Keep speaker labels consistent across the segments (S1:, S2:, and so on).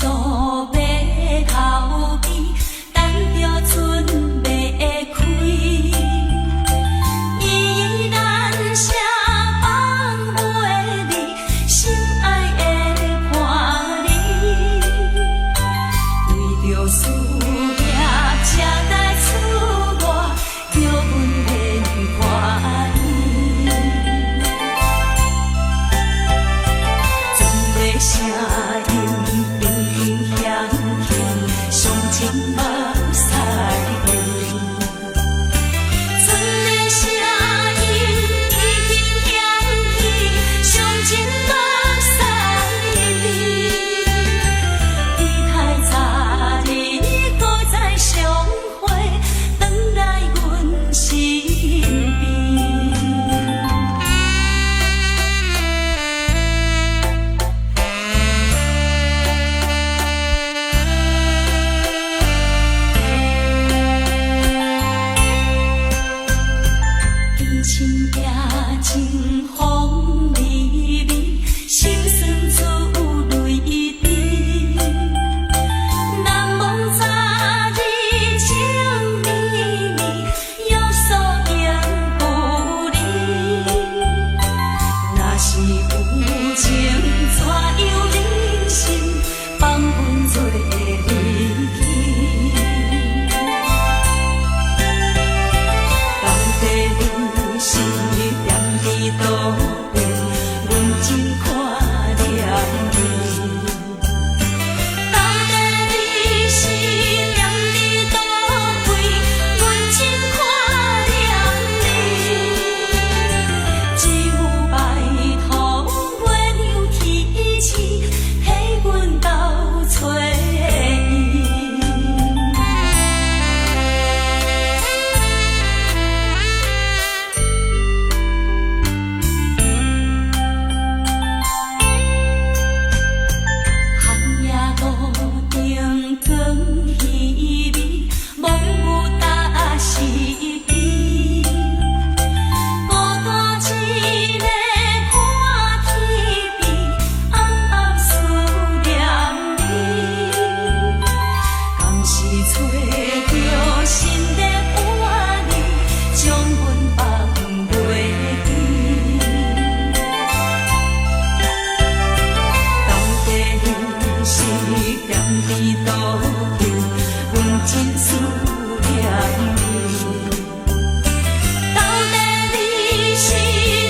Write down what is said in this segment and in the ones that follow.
S1: 蘇馬頭邊，等著船欲開。依依難捨放袂離，心愛的伴侶，為著事業才來出外，叫阮免歡喜。船的聲音頻頻響起，傷情目屎流。船的聲音頻頻響起，傷情目屎流。期待早日閣再相會，轉來阮身邊。今深夜清風微微，心酸出淚滴。難忘昨日情綿綿，約束永不離。若是有情，怎樣忍心放阮做離去？到底你是踮佇佗位，阮真看念你。到底你是踮佇佗位，阮真看念你。只有拜託月娘天使，替阮斗揣伊。寒夜路燈光稀微，罔有搭是悲。孤單一个看天邊，暗暗思念你。敢是揣著新的伴侶，將阮放袂記？到底你是踮佇佗位，阮真思念你。到底你是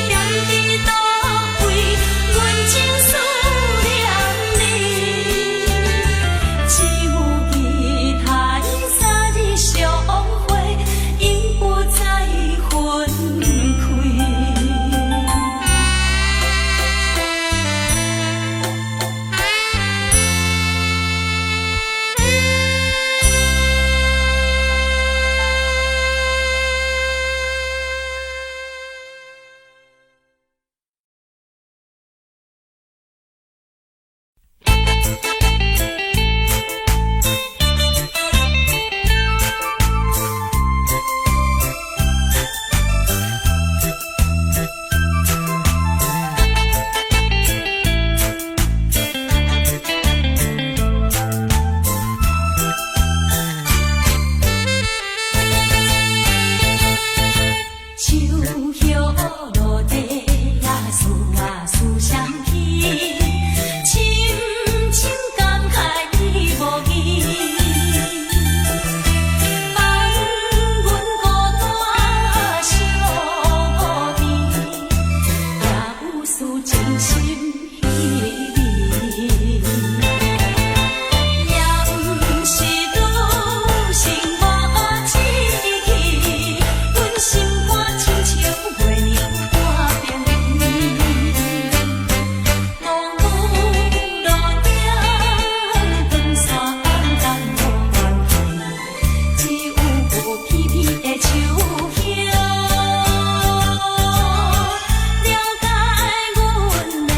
S1: 踮佇佗位，阮真思念你。只有期待早日相會，永不再分開。樹葉落地呀，思啊思想起，深深感慨你無記，放阮孤單相邊，也有事情心稀微。也毋是女性無志氣，阮心肝親像月娘半冰皮。濃霧路頂，長線暗淡無關係，只有片片的樹葉，了解阮的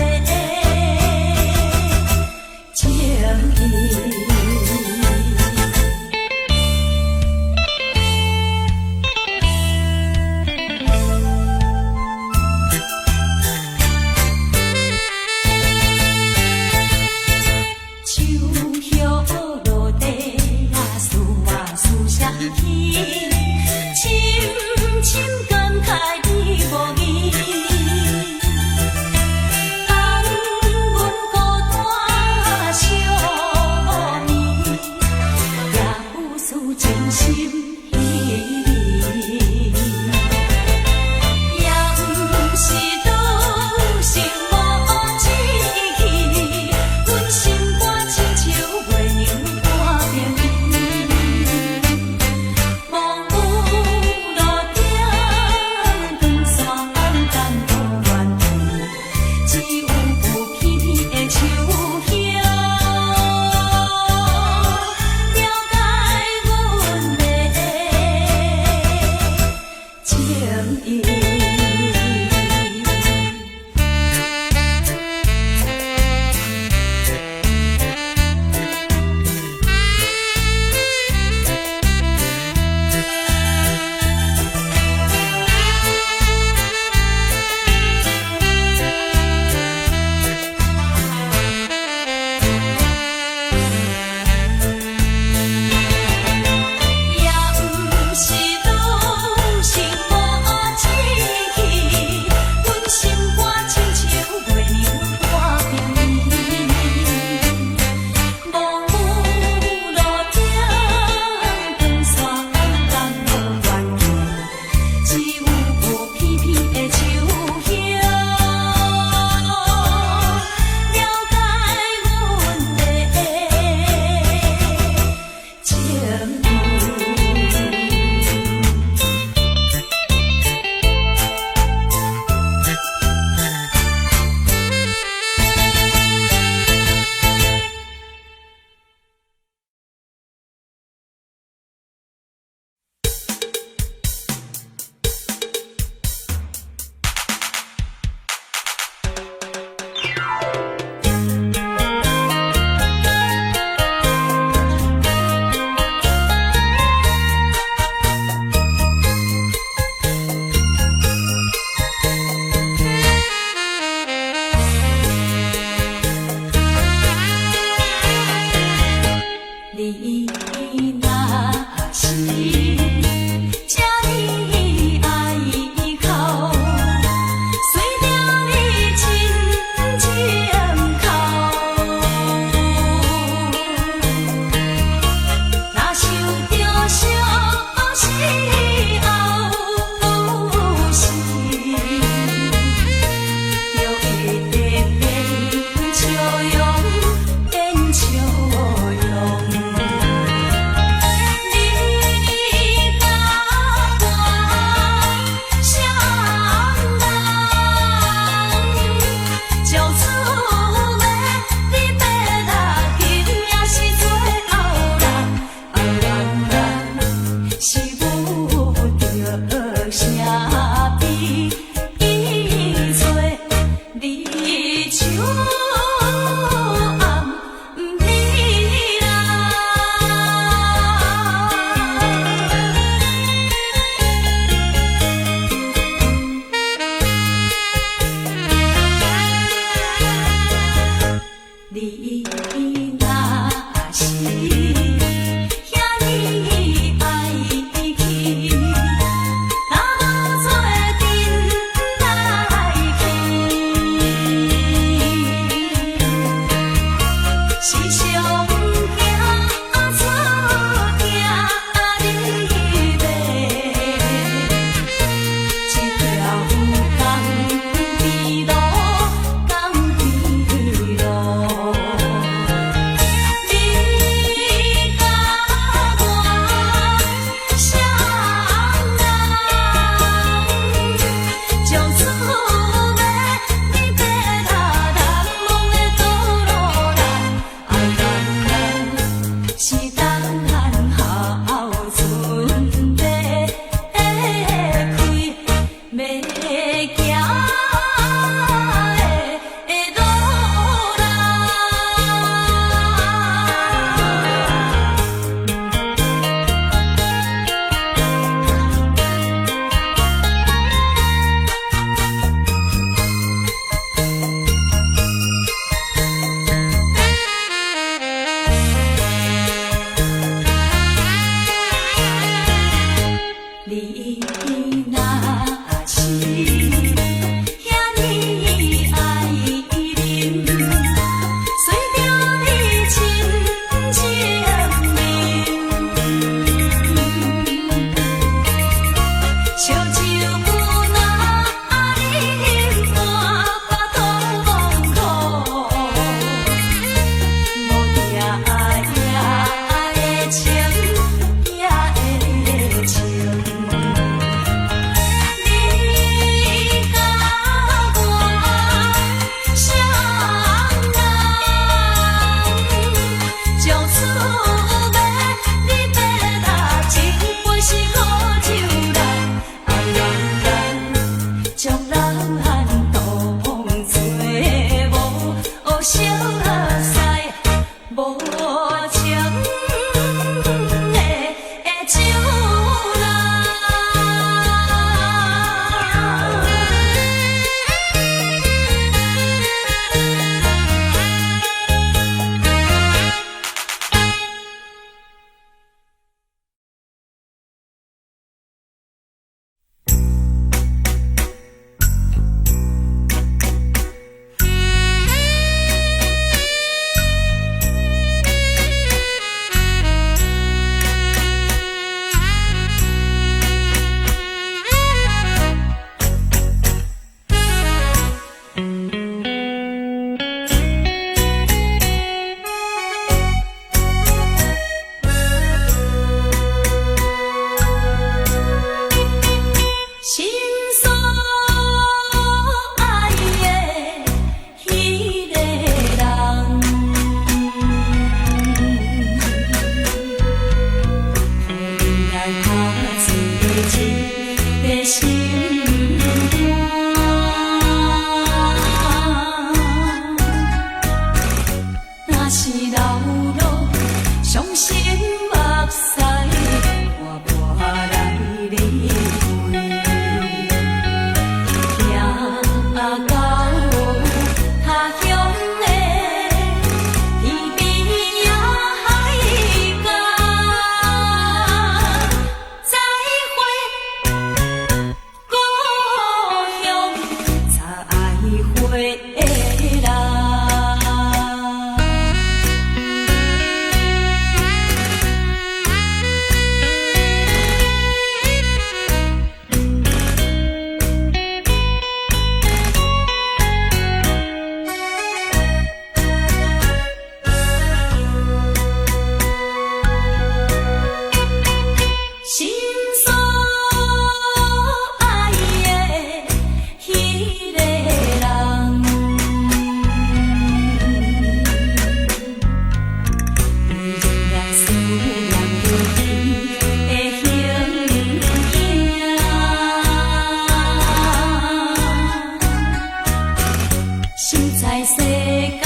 S1: 實在世間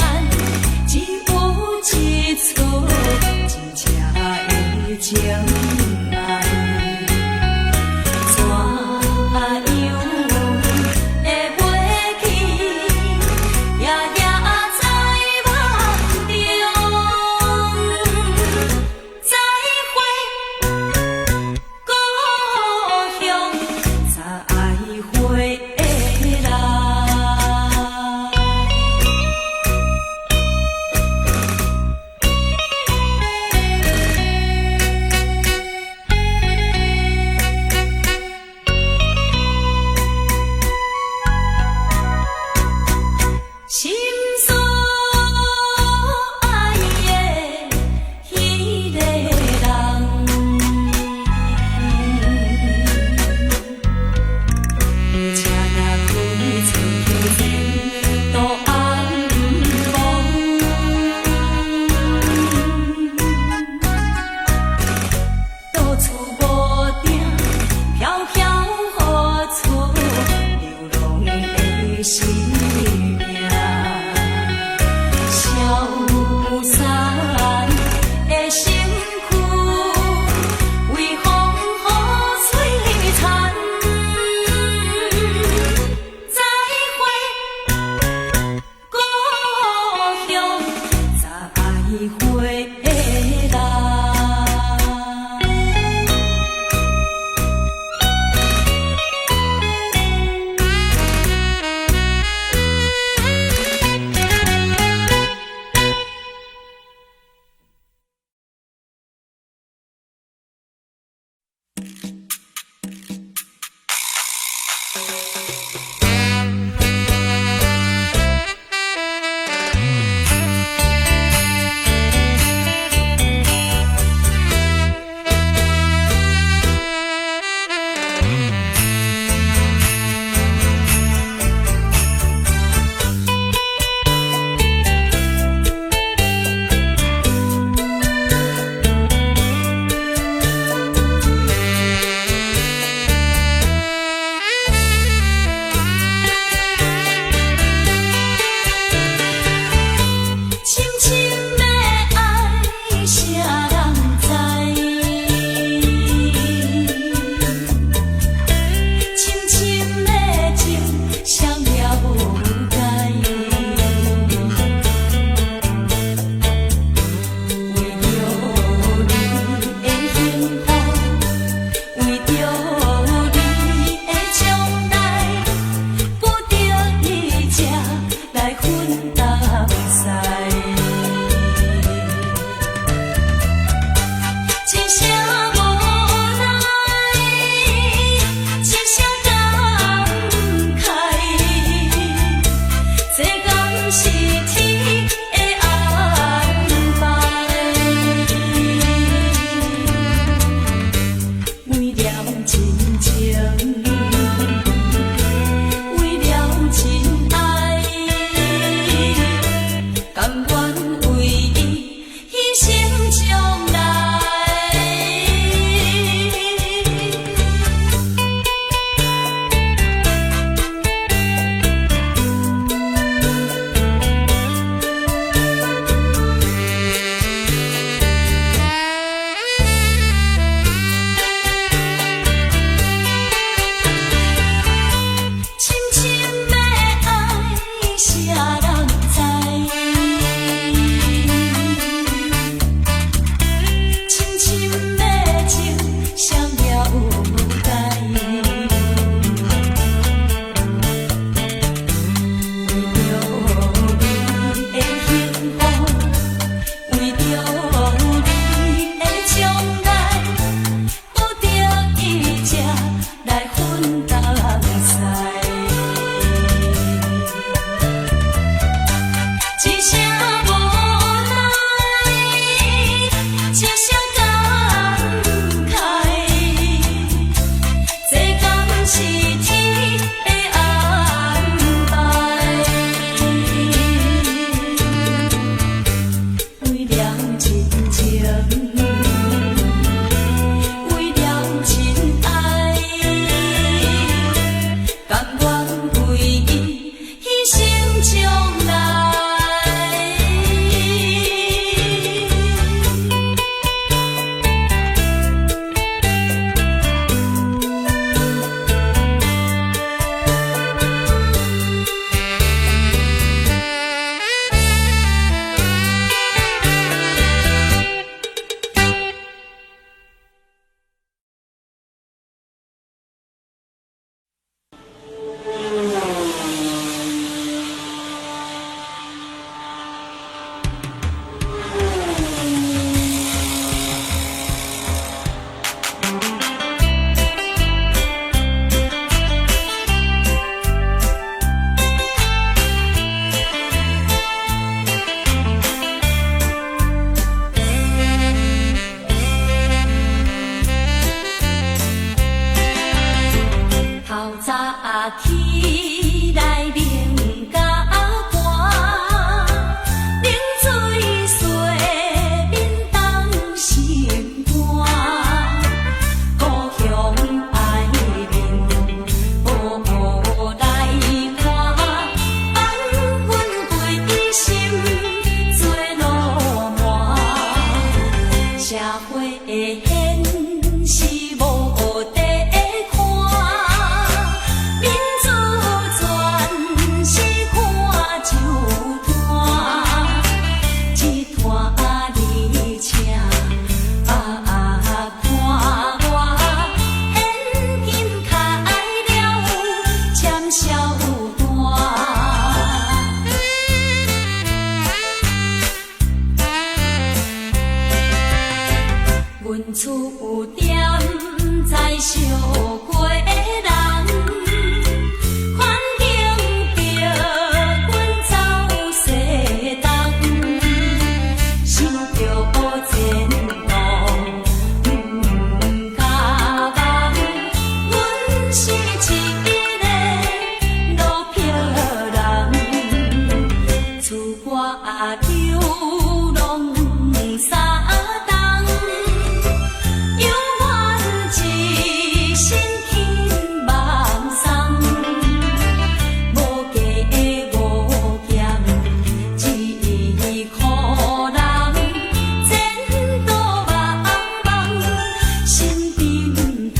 S1: 只有一束真正的情愛，怎樣會袂記？夜夜在夢中，再會故鄉，再回來。心所愛的彼个人，車若開出去前途暗暝，到處無定，飄飄何處，流浪的生命。消散的身軀，為風雨摧殘。再會故鄉，再回來。深深的愛，誰人知？深深的情，誰了解？為著你的幸福，為著你的將來，不得已才來分東西。一聲無奈，一聲感慨，這敢是天的安排？為了親情，為了真愛，甘願為伊犧牲將來。深深的愛，誰人知？深深的情，誰了解？為著你的幸福，為著你的將來，不得已才來分東西。一聲無奈，一聲感慨，這敢是天的安排？為了親情，為了真愛，甘願為伊犧牲將來。惜過人，環境逼阮走西東，想著前途毋敢望，阮是一个落魄人，出外流浪三冬，猶原一身輕茫鬆，無加無減一箍人，前途茫茫心沉重。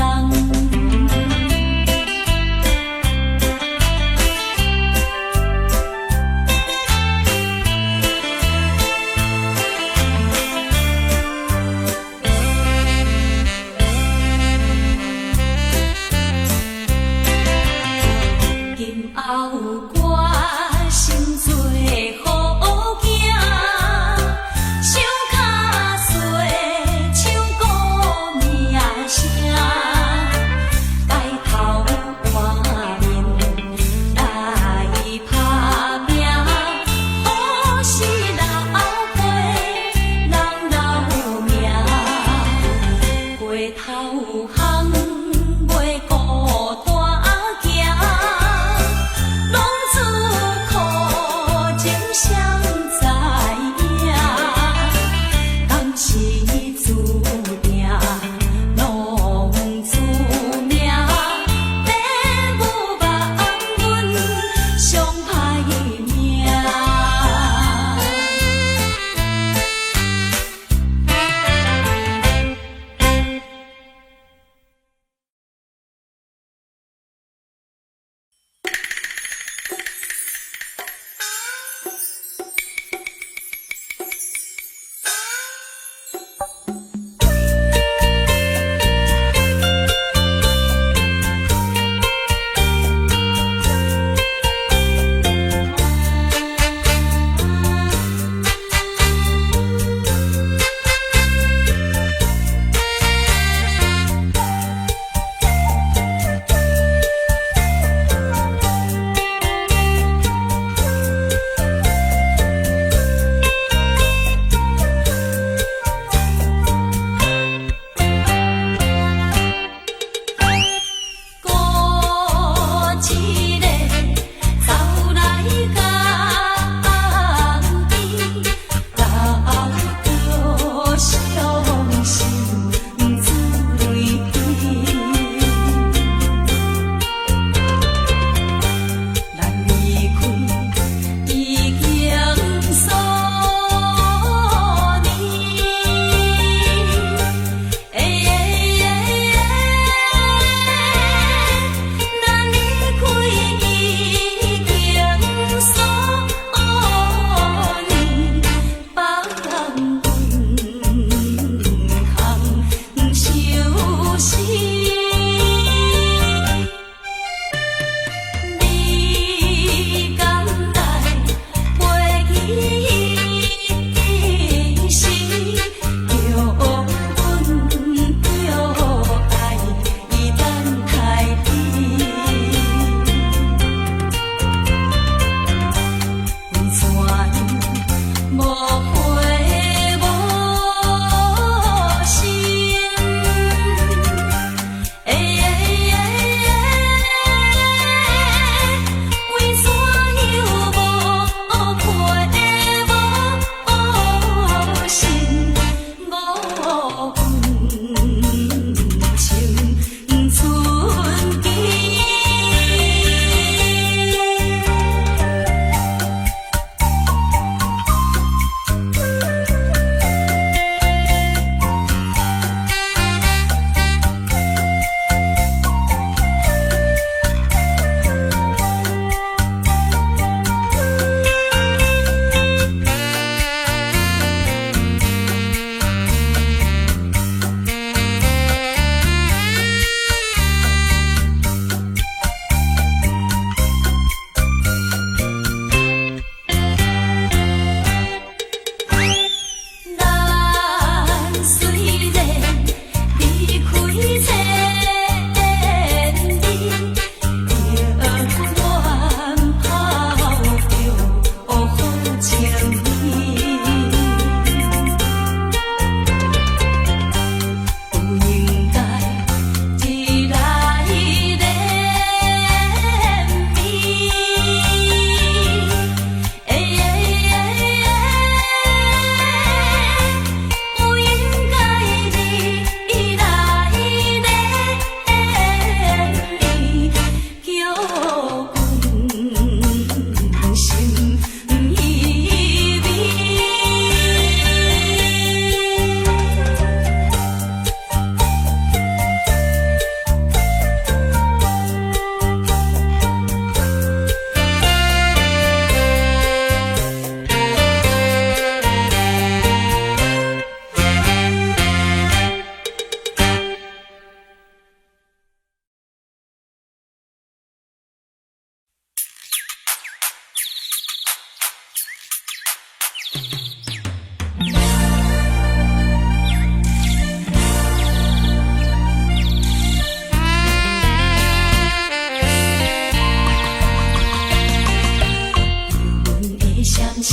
S1: 閃烁，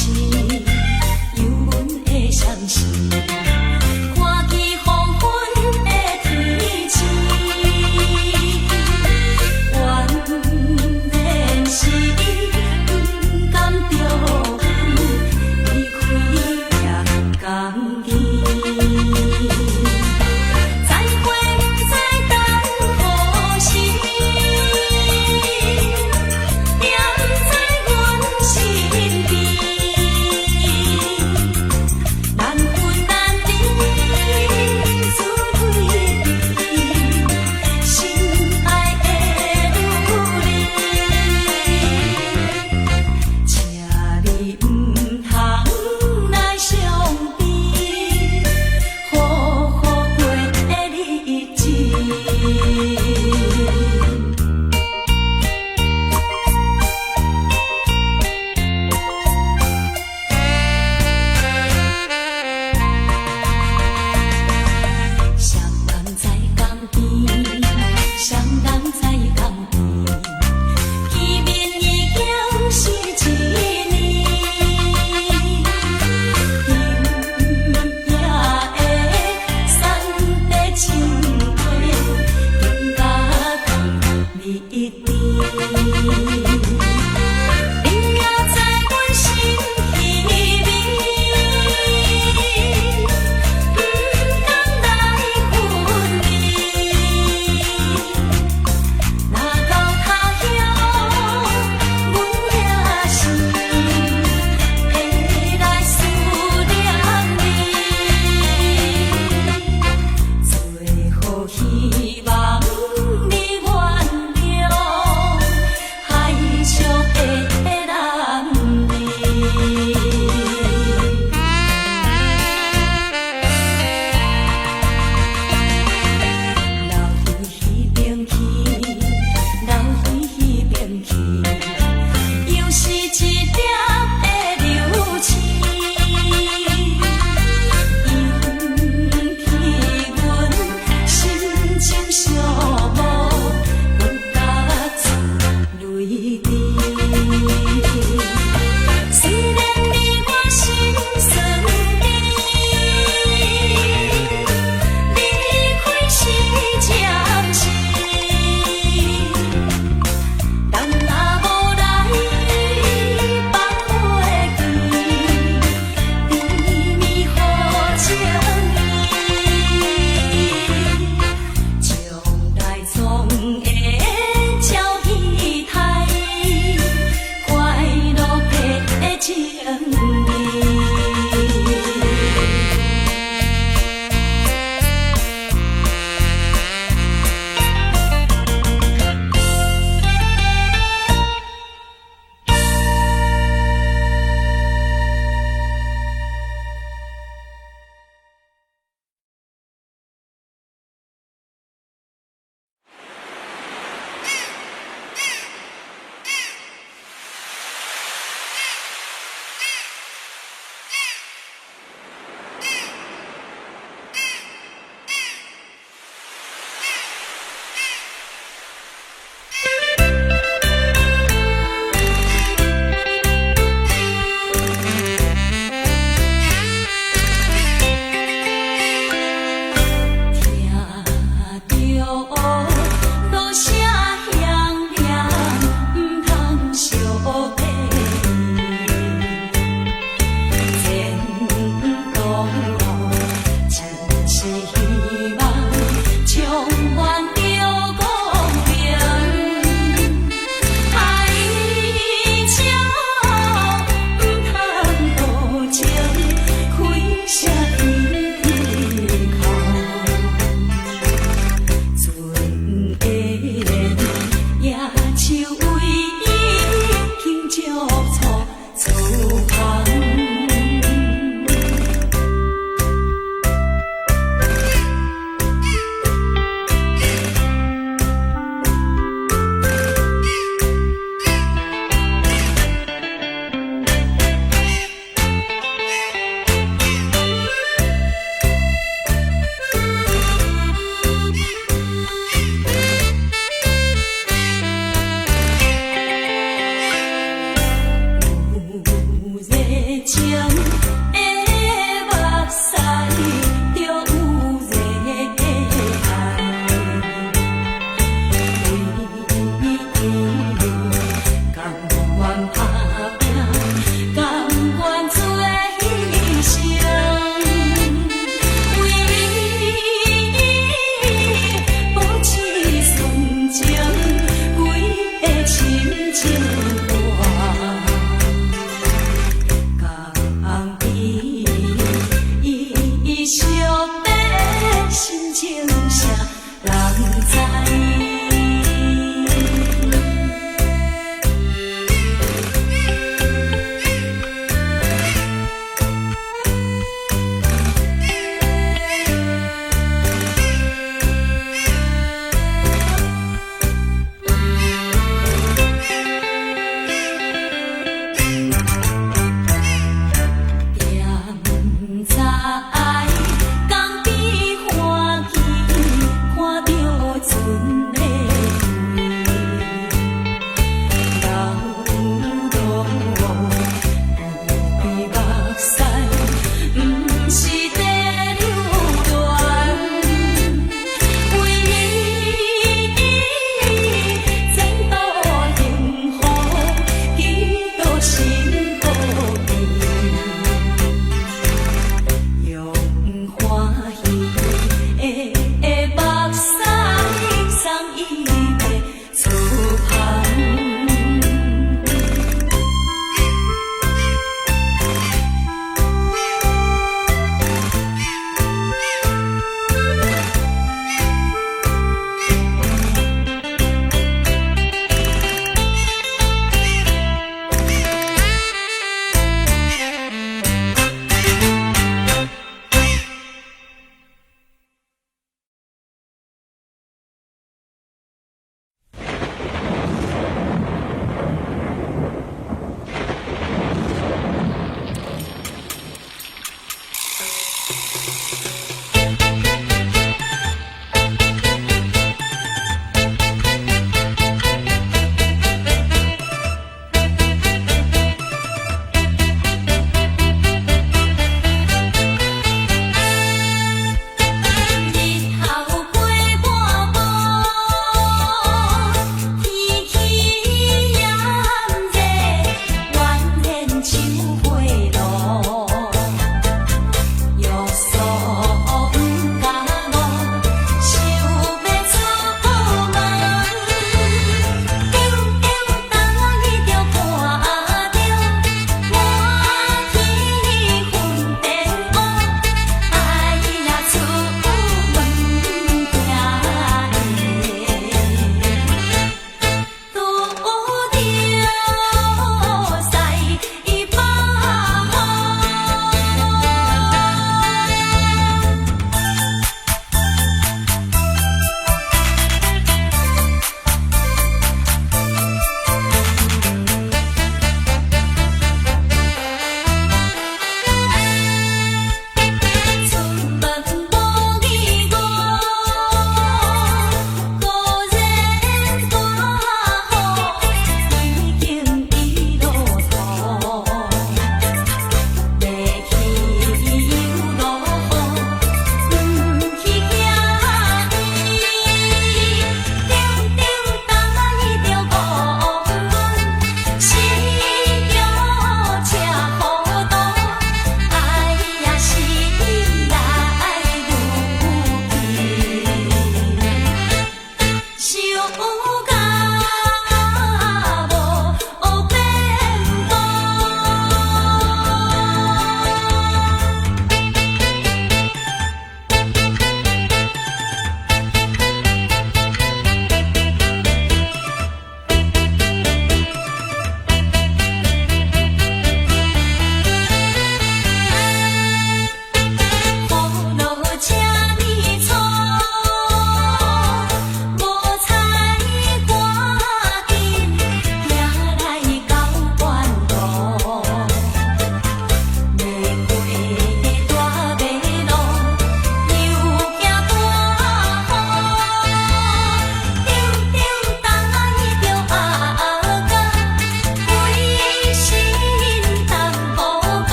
S1: 幽阮的閃烁，看見黃昏的天星，原來是伊不甘著阮離開也甘甜。再會不知等何時，惦在阮身邊。難分難情的目屎著有熱愛，為伊甘願拍拚，甘願做犧牲，為伊保持純情，規个深情我。共伊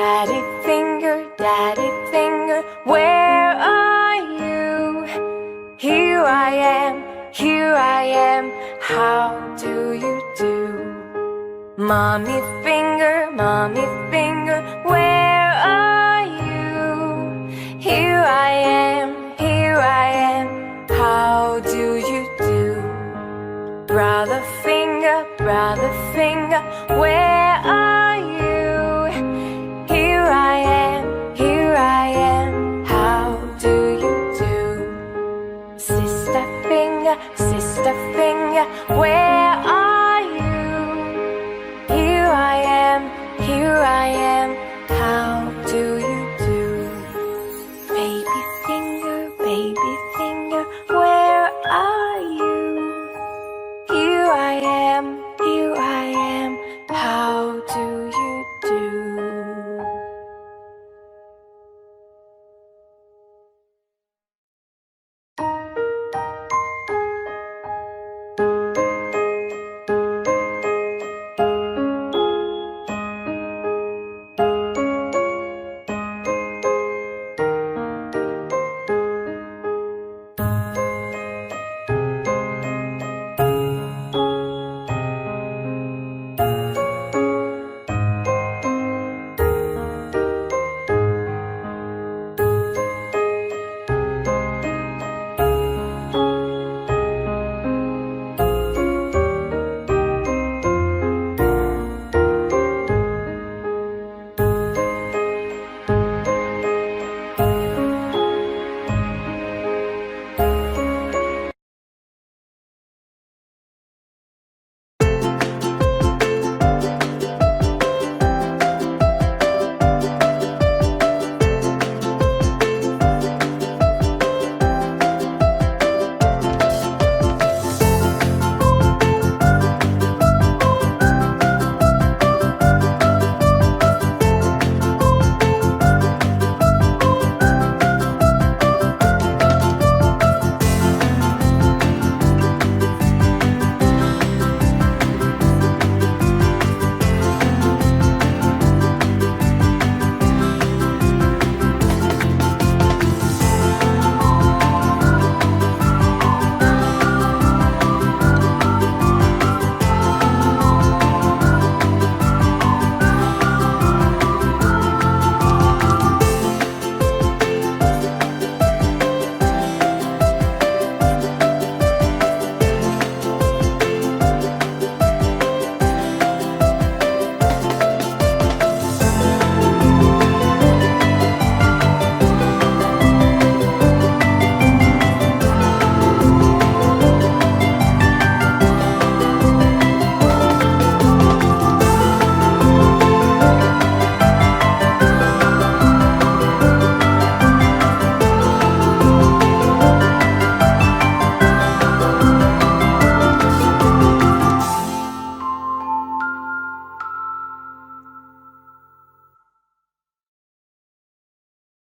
S2: Daddy finger, daddy finger, where are you? Here I am, here I am, how do you do? Mommy finger, mommy finger, where are you? Here I am, here I am, how do you do? Brother finger, brother finger, where are you? Here I am, here I am, how do you do? Sister finger, sister finger, where are you? Here I am, here I am, how do you do? Baby finger, baby finger, where are you? Here I am, here I am, how do